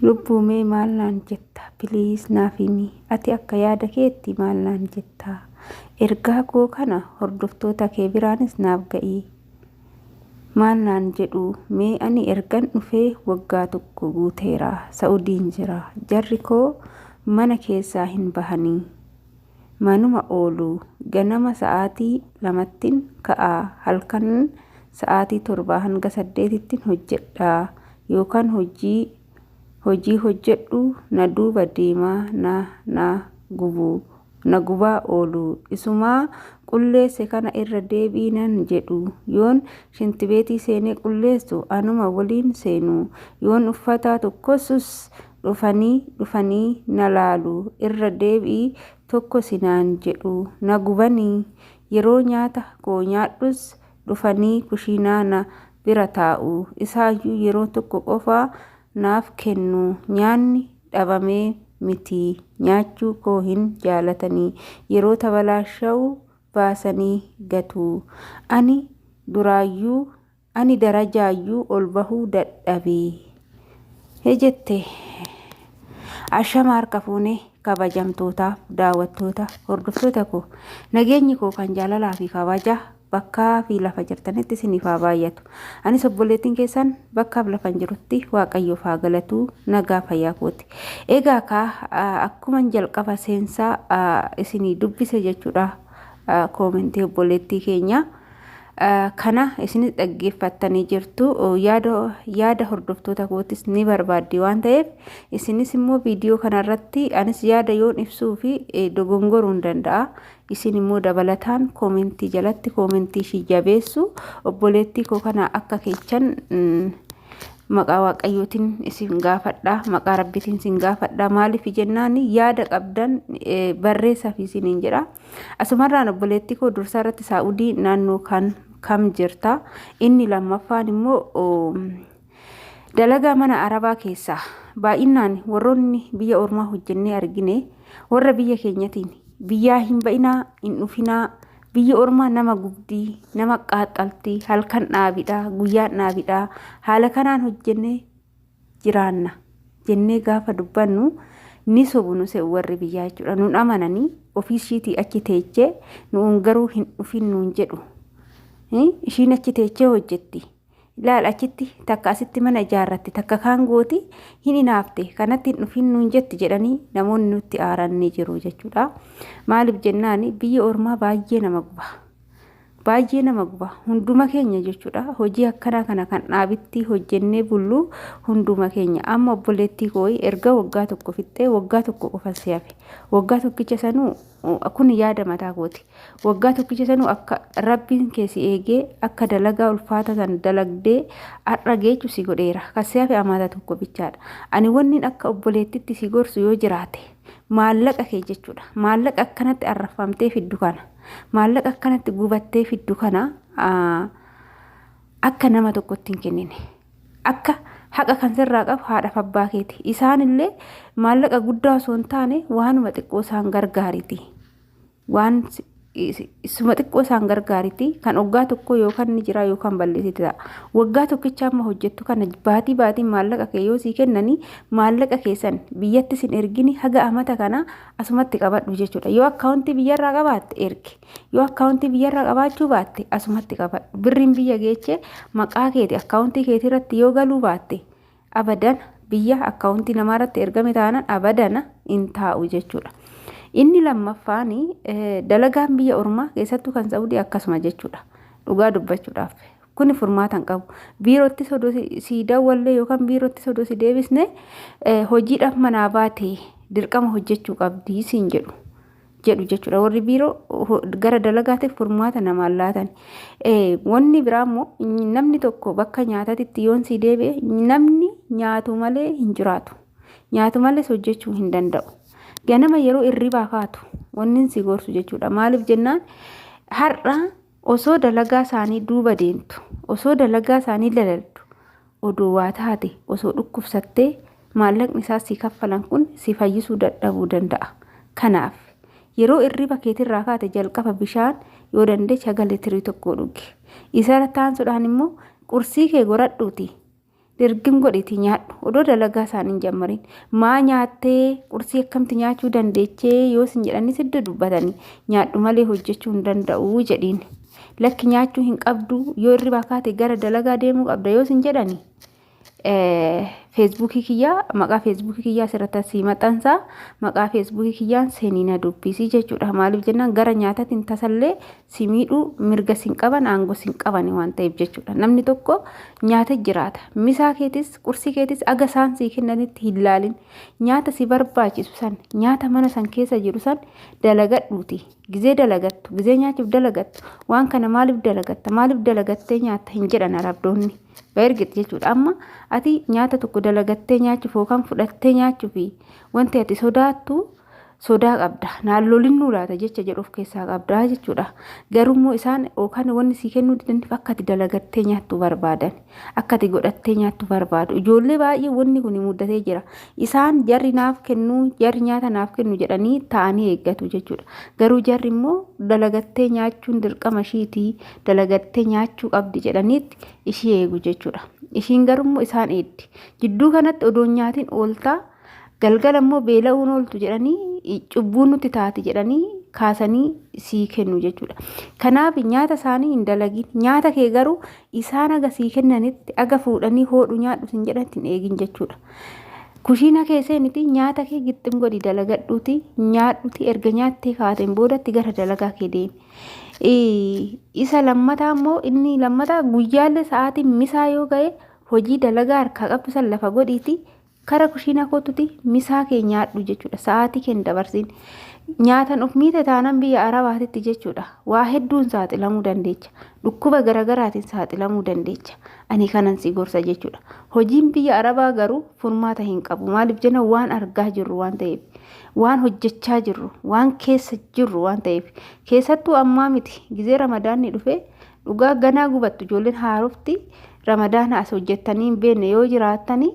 Lubbuu mee maal naan jetta? Please naaf himi. Ati akka yaada keetti maal naan jetta? Ergaa koo kana hordoftoota kee biraanis naaf ga'i. Maal naan jedhu mee ani ergan dhufee waggaa tokko guuteera. Sa'udiin jira. Jarri koo mana keessaa hin bahanii. Manuma oolu. Ganama sa'aatii 2ttin ka'a. Halkan sa'aatii 7 hanga 8ttin hojjedha. Yookaan hojii hojii hojjedhu na duuba deemaa na na gubu na gubaa oolu. Isumaa qulleesse kana irra deebi'i nan jedhu. Yoon shintibeetii seenee qulleessu anuma waliin seenu. Yoon uffata tokkosus dhufanii dhufanii na laalu. Irra deebi'i tokkosi naan jedhu. Na gubanii. Yeroo nyaata koo nyaadhus dhufanii kushiinaa na bira taa'u. Isaayyuu yeroo tokko qofa naaf kennu. Nyaanni dhabamee miti. Nyaachuu koo hin jaalatanii. Yeroo tabalaasha'u baasanii gatu. Ani duraayyuu ani darajaayyuu ol bahuu dadhabe. Jette. Ashama harka fuune kabajamtootaaf daawwattoota hordoftoota koo nageenyi koo kan jaalalaa fi kabaja bakkaa fi lafa jirtanitti isiniif haa baay'atu. Anis obboleettiin keessan bakkaaf lafa hin jirutti Waaqayyoof haa galatu nagaa fayyaa kooti. Egaa kaa akkuman jalqaba seensaa isinii dubbise jechuudha koomentii obboleettii keenya. Kana isinis dhaggeeffattanii jirtu yaada hordoftoota kootis ni barbaaddi waan ta'eef isinis immoo viidiyoo kanarratti anis yaada yoon ibsuu fi dogongoruu hin danda'a. Isin immoo dabalataan koomentii jalatti koomentii ishii jabeessu obboleettii koo kana akka keechan maqaa Waaqayyootiin isin gaafadha, maqaa Rabbiitiin isin gaafadha. Maaliif jennaan yaada qabdan barreessaaf isiniin jedha. Asumarraan obboleettii koo dursaa irratti Saa'udii naannoo kan kam jirta? Inni lammaffaan immoo dalagaa mana Arabaa keessaa baay'inaan warroonni biyya ormaa hojjennee argine warra biyya keenyatiin biyyaa hin ba'inaa hin dhufinaa biyyi ormaa nama gubdii nama qaaxxaltii halkan dhaabidha guyyaan dhaabidha haala kanaan hojjennee jiraanna jennee gaafa dubbannu ni sobu nu se'u warri biyyaa jechuudha. Nun amananii ofii ishiitii achi teechee nuun garuu hin dhufin nuun jedhu. Ishiin achi teechee hojjetti. Ilaal achitti takka asitti mana ijaarratti takka kaan gooti hin inaafte kanatti hin dhufin nuun jetti jedhanii namoonni nutti aaran ni jiru jechuudha. Maaliif jennaan biyyi ormaa baay'ee nama guba. Baay'ee nama guba. Hunduma keenya jechuudha. Hojii akkanaa kana kan dhaabitti hojjennee bullu hunduma keenya. Amma obboleettii koo erga waggaa tokko fixxee waggaa tokko qofa si hafe. Waggaa tokkicha sanuu kun yaada mataa kooti. Waggaa tokkicha sanuu akka Rabbiin kee si eegee akka dalagaa ulfaata san dalagdee har'a geechu si godheera. Kan si hafe amaata tokko bichaadha. Ani wannin akka obboleettitti si gorsu yoo jiraate maallaqa kee jechuudha. Maallaqa akkanatti arrafamtee fiddu kana. Maallaqa akkanatti gubattee fiddu kana akka nama tokkotti hin kennine. Akka haqa kan sirraa qabu haadhaaf abbaa keeti. Isaanillee maallaqa guddaa osoo hin taane waanuma xiqqoo isaan gargaariti. Waan suma xiqqoo isaan gargaariti. Kan waggaa tokkoo yookaan ni jira yookaan balleessiti ta'a. Waggaa tokkicha amma hojjettu kana baatii baatiin maallaqa kee yoo sii kennani maallaqa keessan biyyatti sin ergini haga amata kana asumatti qabadhu jechuudha. Yoo akkaawuntii biyyarraa qabaatte ergi. Yoo akkaawuntii biyyarraa qabaachuu baatte asumatti qabadhu. Birriin biyya geechee maqaa keeti akkaawuntii keetii irratti yoo galuu baatte abadan biyya akkaawuntii namaa irratti ergame taanaan abadana hin taa'u jechuudha. Inni lammaffaan dalagaan biyya ormaa keessattuu kan Saa'udii akkasuma jechuudha. Dhugaa dubbachuudhaaf. Kuni furmaata hin qabu. Biirottis odoo si dawwallee yookaan biirottis odoo si deebisne hojiidhaaf manaa baate dirqama hojjechuu qabdi siin jedhu. Jedhu jechuudha. Warri biiroo gara dalagaatiif furmaata namaan laatan. Wanni biraa immoo namni tokko bakka nyaatatitti yoon si deebi'e namni nyaatu malee hin jiraatu. Nyaatu malees hojjechuu hin danda'u. Ganama yeroo irribaa kaatu wanni si gorsu jechuudha. Maaliif jennaan har'a Osoo dalagaa isaanii duuba deemtu, osoo dalagaa isaanii dalaltu, odoo waa taate, osoo dhukkubsattee maallaqni isaan sii kaffalan kun si fayyisuu dadhabuu danda'a. Kanaaf, yeroo irriba keetirraa kaate jalqaba bishaan yoo dandeeche haga litirii tokkoo dhugi. Isa irratti aansuudhaan immoo qursii kee goradhuutii. Dirgim godhiitii nyaadhu. Odoo dalagaa isaanii hin jammarin. Maa nyaattee qursii akkamti nyaachuu dandeechee yoo sin jedhanii sidda dubbatanii nyaadhu malee hojjechuu hin danda'u jedhiin. Lakki nyaachuu hin qabdu yoo hirribaa kaate gara dalagaa deemuu qabda yoo sin jedhani. Feesbuukii kiyyaa maqaa feesbuukii kiyyaa asirratti asii maxxansaa maqaa feesbuukii kiyyaan seenii na dubbisii jechuudha. Maaliif jennaan gara nyaataatiin tasallee si miidhuu mirga sin qaban aangoo sin qaban waan ta'eef jechuudha. Namni tokko nyaata jiraata. Misaa keetis qursii keetis aga isaan sii kennanitti hin laalin. Nyaata si barbaachisu san nyaata mana san keessa jiru san dalagadhuuti. Gizee dalagattu gizee nyaachuuf dalagattu waan kana maaliif dalagatta maaliif dalagattee nyaatta hin jedhan arabdoonni. Baergit jechuudha. Amma ati nyaata tokko dalagattee nyaachuuf yookaan fudhattee nyaachuuf wanti ati sodaattu sodaa qabda. Naan lolinnuu laata jecha jedhu of keessaa qabda jechuudha. Garuummoo isaan yookaan wanni sii kennuu didaniif akka ati dalagattee nyaattu barbaadan. Akka ati godhattee nyaattu barbaadu. Ijoollee baay'ee wanni kun muddatee jira. Isaan jarri naaf kennu, jarri nyaata naaf kennu jedhanii taa'anii eeggatu jechuudha. Garuu jarri immoo dalagattee nyaachuun dirqama ishiitii dalagattee nyaachuu qabdi jedhaniitti ishii eegu jechuudha. Ishiin garuu isaan eeddi. Jidduu kanatti odoo nyaatiin ooltaa galgala immoo beela'uun ooltu jedhanii cubbuun nutti taati jedhanii kaasanii sii kennu jechuudha. Kanaaf nyaata isaanii hin dalagin. Nyaata kee garuu isaan aga sii kennanitti aga fuudhanii hoodhu nyaadhu sin jedhanitti hin eegin jechuudha. Kushiina kee seeniti nyaata kee gixxim godhi dalagadhuuti nyaadhuti erga nyaattee kaateen boodatti gara dalagaa kee deemi. Isa lammataa immoo inni lammataa guyyaallee sa'aatiin misaa yoo ga'e hojii dalagaa harkaa qabdu san lafa godhiiti kara kushiinaa kootuti misaa kee nyaadhu jechuudha. Sa'aatii kee hin dabarsin. Nyaatan of miite taanaan biyya Arabaatitti jechuudha. Waa hedduun saaxilamuu dandeecha. Dhukkuba garagaraatiin saaxilamuu dandeecha. Ani kanan si gorsa jechuudha. Hojiin biyya Arabaa garuu furmaata hin qabu. Maaliif jenna waan argaa jirru waan ta'eef. Waan hojjechaa jirru, waan keessa jirru waan ta'eef. Keessattuu ammaa miti gizee ramadaanni dhufe dhugaa ganaa gubattu ijoolleen haarofti ramadaana as hojjettanii hin beekne yoo jiraattanii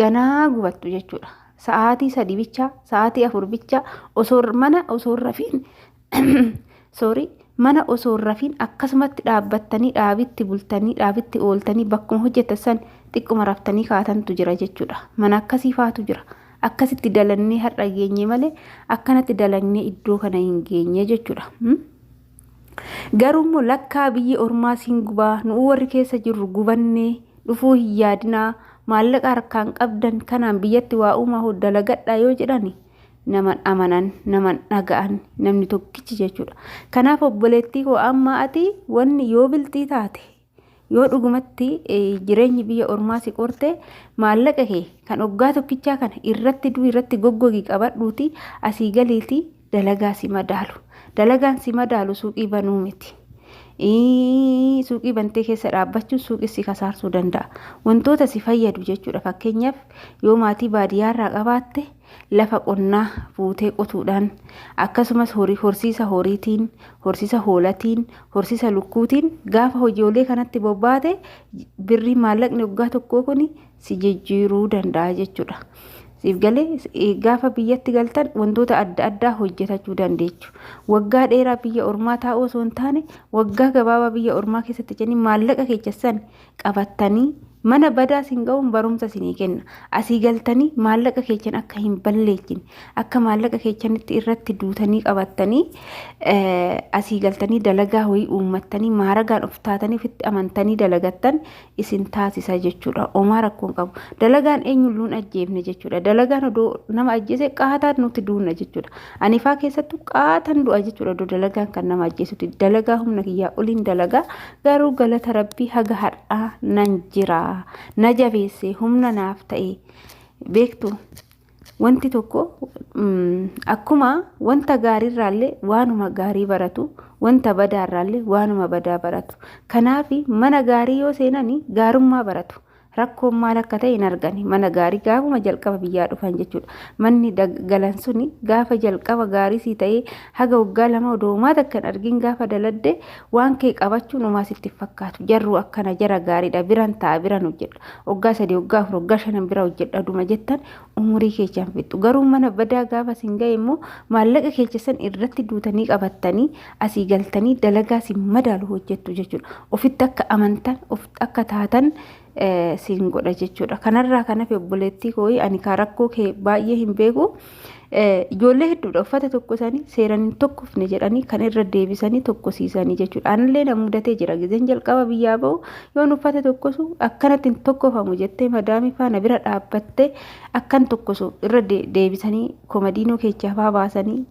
ganaa gubattu jechuudha. Sa'aatii 3 bicha, sa'aatii 4 bicha osoo mana osoo rafiin sorry mana osoo rafiin akkasumatti dhaabbattanii dhaabitti bultanii dhaabitti ooltanii bakkuma hojjettan san xiqquma raftanii kaatantu jira jechuudha. Mana akkasii faatu jira. Akkasitti dalannee har'a geenye malee akkanatti dalagnee iddoo kana hin geenye jechuudha. Garuu immoo lakkaa biyyi ormaa siin gubaa nu'uu warri keessa jirru gubannee dhufuu hin yaadinaa maallaqa harkaan qabdan kanaan biyyatti waa uumaa hoo dalagadhaa yoo jedhani naman amanan naman dhaga'an namni tokkichi jechuudha. Kanaaf obboleettii koo amma ati wanni yoo bilxii taate yoo dhugumatti jireenyi biyya ormaa si qorte maallaqa kee kan oggaa tokkichaa kana irratti du'i irratti goggogi qabadhuuti asii galiiti dalagaa si madaalu. Dalagaan si madaalu suuqii banuu miti. Suuqii bantee keessa dhaabbachuun suuqii si kasaarsuu danda'a. Wantoota si fayyadu jechuudha. Fakkeenyaaf yoo maatii baadiyyaarraa qabaatte lafa qonnaa fuutee qotuudhaan akkasumas horii horsiisa horiitiin, horsiisa hoolatiin, horsiisa lukkuutiin gaafa hojiilee kanatti bobbaate birrii maallaqni waggaa tokkoo kun si jijjiiruu danda'a jechuudha. Siif galee gaafa biyyatti galtan wantoota adda addaa hojjetachuu dandeechu. Waggaa dheeraa biyya ormaa taa'uu osoo hin taane waggaa gabaabaa biyya ormaa keessatti jedhanii maallaqa keessan qabattanii mana badaa sin ga'uun barumsa sinii kenna. Asii galtanii maallaqa keessan akka hin balleessine akka maallaqa keessanitti irratti duutanii qabattanii asii galtanii dalagaa wayii uummattanii maaragaan of taatanii ofitti amantanii dalagattan isin taasisa jechuudha. Omaa rakkoon qabu. Dalagaan eenyulluun ajjeefne jechuudha. Dalagaan odoo nama ajjeese qaataan nuti duuna jechuudha. Ani faa keessattuu qaatan du'a jechuudha odoo dalagaan kan nama ajjeesuti. Dalagaa humna kiyyaa oliin dalagaa garuu galata rabbii haga har'aa nan jira. Na jabeesse humna naaf ta'e beektu. Wanti tokko akkuma wanta gaariirraallee waanuma gaarii baratu, wanta badaarraallee waanuma badaa baratu. Kanaaf mana gaarii yoo seenani gaarummaa baratu. Rakkoon maal akka ta'e hin argani. Mana gaarii gaafuma jalqaba biyyaa dhufan jechuudha. Manni galan suni gaafa jalqaba gaarii sii ta'ee haga waggaa 2 odoo homaa takka hin argin gaafa daladde waan kee qabachuun homaa sitti hin fakkaatu. Jarruu akkana jara gaariidha biran ta'a biran hojjedha. Waggaa 3 waggaa 4 waggaa 5 bira hojjedha oduma jettan umurii keechaan fixxu. Garuu mana badaa gaafa sin ga'e immoo maallaqa keecha san irratti duutanii qabattanii asii galtanii dalagaa sin madaalu hojjettu jechuudha. Ofitti akka amantan, ofitti akka taatan siin godha jechuudha. Kanarraa kan hafe obboleettii koo, ani kaa rakkoo kee baay'ee hin beeku. Ijoollee hedduudha uffata tokko isaanii seeraan hin tokkofne jedhanii kan irra deebisanii tokkosiisanii jechuudha. Anallee na mudatee jira. Gizeen jalqaba biyyaa ba'u yoon uffata tokkosu akkanatti hin tokkofamu jettee madaamii faana bira dhaabbattee akkan tokkosu irra deebisanii komadiinoo keechaa faa baasanii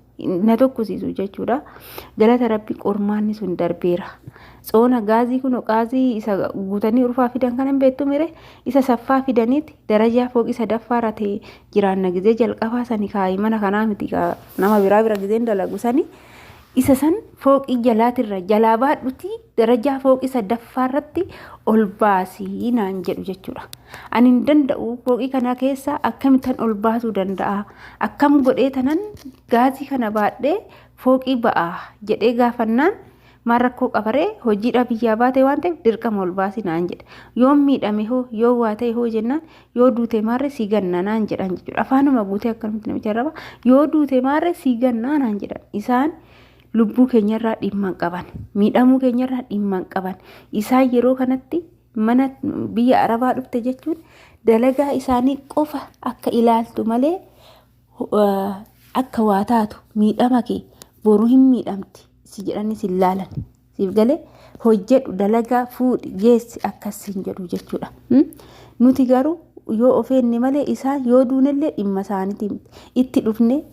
na tokkosiisu jechuudha. Galata Rabbi qormaanni sun darbeera. Tsoona gaazii kun qaazii isa guutanii urfaa fidan kan hin beektu mire, isa saffaa fidaniiti darajaa fooqii sadaffaarra ta'e jiraanna. Gizee jalqabaa sani kaayii mana kanaa miti, nama biraa bira gizeen dalagu sani, isa san fooqii jalaatirra jalaa baadhuti darajaa fooqii sadaffaarratti ol baasii naan jedhu jechuudha. Ani hin danda'u, fooqii kana keessa akkamittan ol baasuu danda'a? Akkam godhee tanan gaazii kana baadhee fooqii ba'aa jedhee gaafannaan, maal rakkoo qabaree, hojiidha biyyaa baate waan ta'eef dirqama ol baasii naan jedhe. Yoon miidhame hoo, yoo waa ta'e hoo jennaan, yoo duute maarree sii ganna naan jedhan jechuudha. Afaanuma guutee akkanumatti namicha raba, yoo duute maarree sii gannaa naan jedhan. Isaan lubbuu keenyarraa dhimma hin qaban, miidhamuu keenyarraa dhimma hin qaban. Isaan yeroo kanatti mana biyya Arabaa dhufte jechuun dalagaa isaanii qofa akka ilaaltu malee akka waa taatu, miidhama kee boru hin miidhamti si jedhanii si ilaalan. Siif galee, hojjedhu, dalagaa fuudhi, geessi akkas siin jedhu jechuudha. Nuti garuu yoo of eenne malee isaan yoo duunellee dhimma isaaniitii miti. Itti dhufne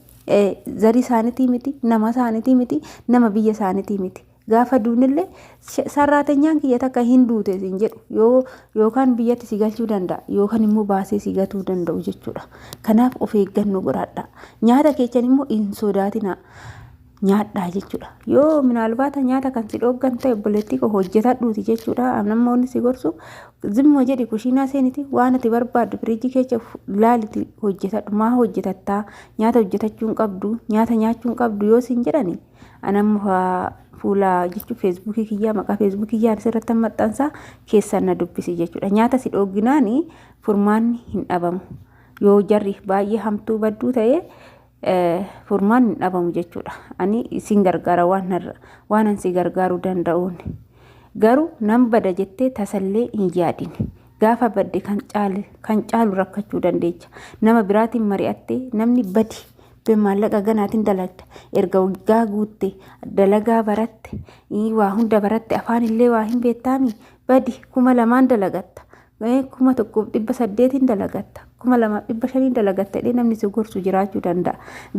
zarii isaaniitii miti, nama isaaniitii miti, nama biyya isaaniitii miti. Gaafa duunellee sarraatenyaan kiyya takka hin duute siin jedhu, yoo yookaan biyyatti si galchuu danda'a yookaan immoo baasee si gatuu danda'u jechuudha. Kanaaf of eeggannoo godhadha. Nyaata keessan immoo hin sodaatinaa. Nyaadhaa jechuudha. Yoo minaalbaata nyaata kan si dhooggan ta'e, obboleettii koo, hojjetadhuuti jechuudha. Namoonni si gorsu zimmoo jedhi, kushiinaa seeniti, waan ati barbaaddu firiijii keessa laaliti hojjetadhu. Maa hojjetattaa, nyaata hojjetachuu hin qabdu, nyaata nyaachuu hin qabdu yoo siin jedhani, anammoo fuula jechuun Feesbuukii kiyyaa, maqaa Feesbuukii kiyyaa asirratti maxxansaa, keessan na dubbisi jechuudha. Nyaata si dhoogginaani furmaanni hin dhabamu. Yoo jarri baay'ee hamtuu badduu ta'e furmaan hin dhabamu jechuudha. Ani isin gargaara waan an si gargaaruu danda'uun. Garuu nan bada jettee tasallee hin yaadin. Gaafa badde kan caalu rakkachuu dandeecha. Nama biraatiin mari'attee namni badi maallaqa ganaatiin dalagda. Erga waggaa guutte, dalagaa baratte, waa hunda baratte, afaan illee waa hin beektaami, badi 2000n dalagatta. 1800n dalagatta, 2500n dalagatta jedhee namni si gorsu jiraachuu danda'a.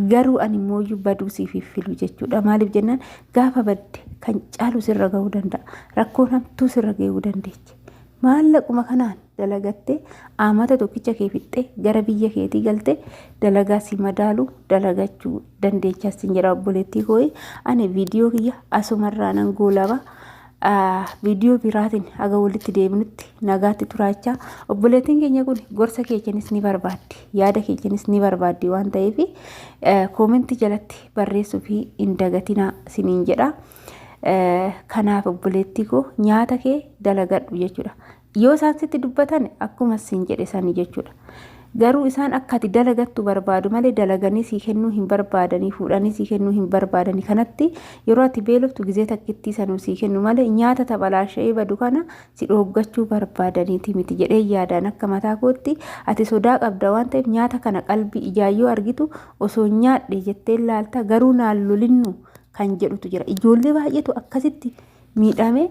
Garuu ani immoo baduu siif hin filu jechuudha. Maaliif jennaan, gaafa badde kan caalu sirra gahuu danda'a. Rakkoon hamtuu sirra gahuu dandeechi. Maallaquma kanaan dalagattee amata tokkicha kee fixxee gara biyya keetii galtee dalagaa si madaalu dalagachuu dandeechaa sin jedha, obboleettii koo. Ani viidiyoo kiyya asumarraa nan goolaba. Viidiyoo biraatiin haga walitti deebinutti nagaatti turaachaa. Obboleettiin keenya kun gorsa keessanis ni barbaaddi, yaada keessanis ni barbaaddi waan ta'eef koomentii jalatti barreessuu fi hin dagatinaa siniin jedha. Kanaaf obboleettii koo, nyaata kee dalagadhu jechuudha. Yoo isaan sitti dubbatan akkuma siin jedhe sani jechuudha. Garuu isaan akka ati dalagattu barbaadu malee dalaganii sii kennuu hin barbaadanii, fuudhanii sii kennuu hin barbaadanii. Kanatti yeroo ati beeloftu gizee takkittii sanuu sii kennu malee nyaata tabalaasha'ee badu kana si dhooggachuu barbaadaniiti miti jedhee yaadaan akka mataa kootti. Ati sodaa qabda waan ta'eef nyaata kana qalbii ijaayyoo argitu osoo nyaadhe jettee laalta, garuu naan lolinnu kan jedhutu jira. Ijoollee baay'eetu akkasitti miidhame.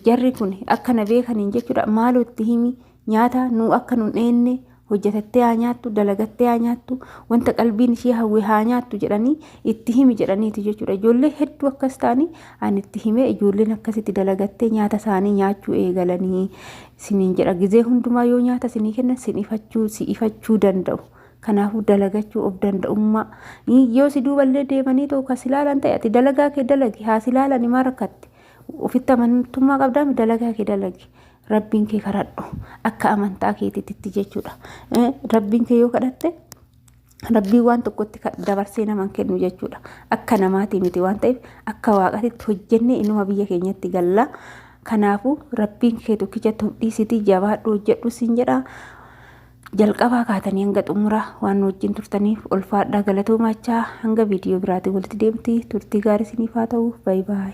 Jarri kun akka na beekaniin jechuudha. Maaloo itti himi, nyaata nu akka nu dheenne hojjetattee haa nyaattu, dalagattee haa nyaattu, wanta qalbiin ishee hawwe haa nyaattu jedhanii itti himi jedhaniiti jechuudha. Ijoollee hedduu akkas ta'anii ani itti himee ijoolleen akkasitti dalagattee nyaata isaanii nyaachuu eegalanii siniin jedha. Gizee hundumaa yoo nyaata isinii kennan sin ifachuu si ifachuu danda'u. Kanaafuu dalagachuu of danda'ummaa, yoo si duuballee deemanii ta'u kan si ilaalan ta'e, ati dalagaa kee dalagi, haa si ilaalani, maa rakkatte? Ofitti amantummaa qabdaami, dalagaa kee dalagi. Rabbiin kee kadhadhu akka amantaa keetiitti jechuudha. Rabbiin kee yoo kadhatte Rabbiin waan tokkotti dabarsee naman kennu jechuudha. Akka namaatii miti waan ta'eef akka waaqatitti hojjennee inuma biyya keenyatti galla. Kanaafuu Rabbiin kee tokkichatti of dhiisitii jabaadhu, hojjedhu siin jedha. Jalqabaa kaatanii hanga xumuraa waan nu wajjin turtaniif ulfaadhaa, galatoomaachaa, hanga viidiyoo biraatiin walitti deemti turtii gaarii isiniif haa ta'u. Baay baay.